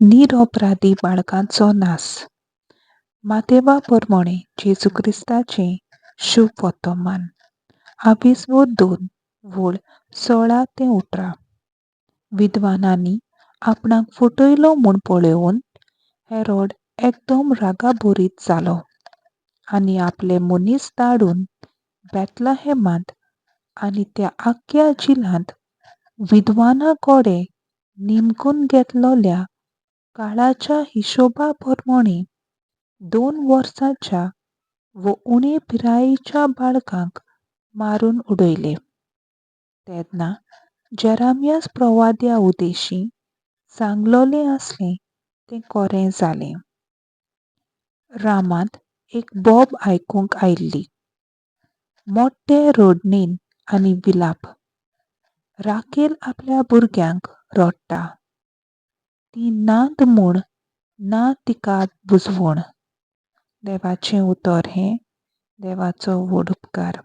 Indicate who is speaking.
Speaker 1: निरअपराधी बाळकांचो नास. मातेवा परमणे जेजू क्रिस्ताचें शुभ वर्तमान. आविस्वोर 2 वळ 16 ते 18. विद्वानांनी आपणाक फटयलो म्हूण पळोवन हेरोड एकदम रागाभरीत जालो आनी आपले मनीस धाडून बेतलहेमांत आनी त्या आख्ख्या जिलांत विद्वाना कडेन निमगून घेतलेल्या काळाच्या हिशोबा प्रमाणे 2 वर्सांच्या वो उणे पिरायेच्या बाळकांक मारून उडयले. तेन्ना जेरामियास प्रवाद्या उदेशी सांगलोलें आसलें तें कोरें जालें. रामांत एक बोब आयकूंक आयिल्ली, मोट्टे रडणेन आनी विलाप. राकेल आपल्या भुरग्यांक रडटा, ती नात म्हूण ना तिका बुजवण. देवाचें उतर हें देवाचो व्हड उपकार.